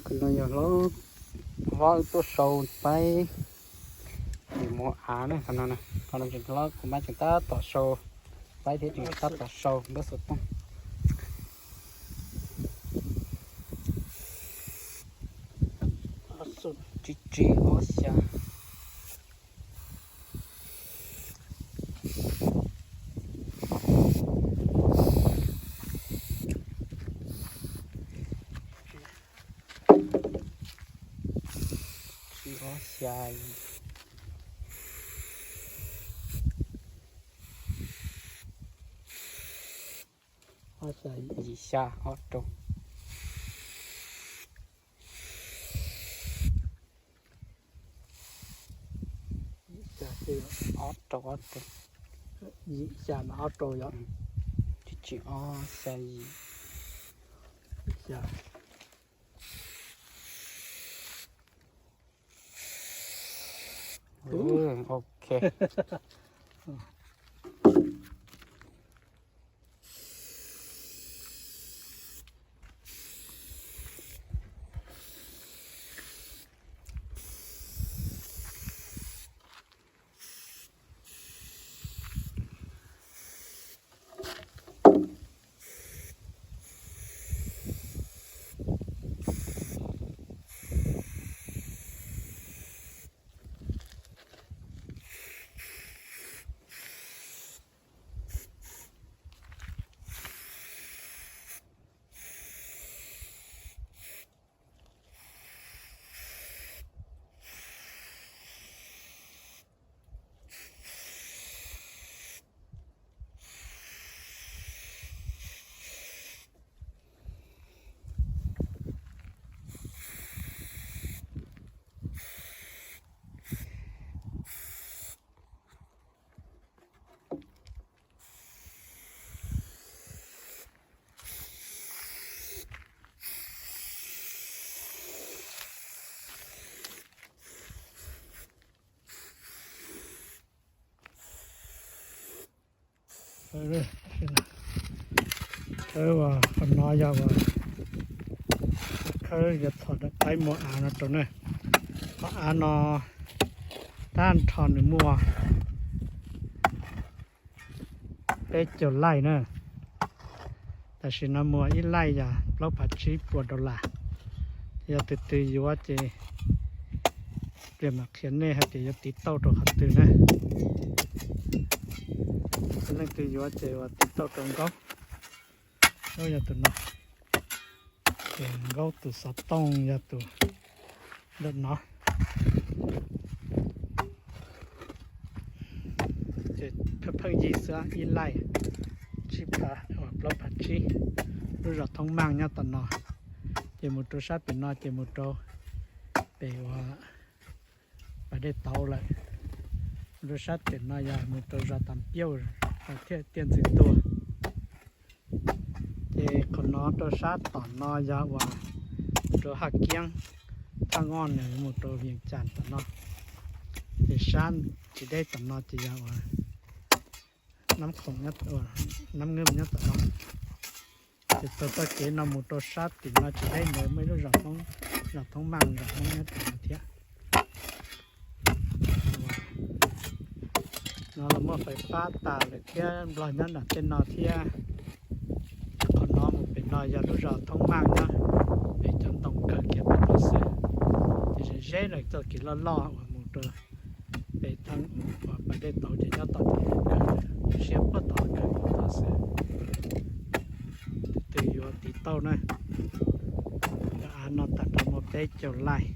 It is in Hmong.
Qhov no yog hlob Vab tuaj sau paib, tsis muag av na. Qhov no, qhov no tseem hlob, kuv mab tseem tab tom sau paib thiab tseem tab tom sau npawb xov tooj. Tsib tsib ob xya. Tsib ob xya, ob xya, yim xya ob rau. Ob rau, ob rau. Yim xya no ob rau yom. Tsib tsib ob xya yim. Xya. Ok. Khawb, qhov no yog uas khawb yuav txhom daim paib muag av no rau na. Qhov av no tag nrho nws muaj peb caug laij na, tam sim no muag ib laij yog plaub phav tsib puas dollar. Yog tus twg yuav ces pliag mam qhia nej hais tias yuav tiv tauj rau qhov twg na. Leej twg yuav ces uas tiv tauj rau Nkaub, Nkaub yog tus no, ces Nkaub tus xov tooj yog tus ntawm no. Ces pheej pheej yig xwb, ib laij tsib phav uas plaub phav tsib, lub zos Thoob Maaj nyob tom no. Ces mus rau sab pem no ces mus rau pem uas pas dej tauv lawm. Mus rau sab pem no yog mus rau zos Tas Piauj thiab Tiaj Ntxwg Tuag. Ces qhov no rau sab tom no yog uas mus rau Haj Kiab, Thaj Ngoj Nws mus rau Vias Cas tom no. Ces sab tsis deb tom no ces yog uas Nab Khoom, Nab Nwj nyob tom no. Ces taug txoj kev no mus rau sab tim no tsis deb ntawd muaj ib lub zos Thoob, zos Thoob Maaj, zos Hmoob nyob tim no thiab. No los muaj fais fab tas lawm thiab, Nplog nyob nram tej no thiab. Qhov no mus pem no yog lub zos Thoob Maaj nyob, pem cov ntoo kawg kiag pem no xwb. Ces ze ze lawm txoj kev loj loj uas mus rau pem theej uas pas dej tauv ces nyob tom ntoo kawg, siab puag tom kawg tom xwb. Tus twg yuav tiv tauj na. Cov av no tag nrho muaj peb caug laij.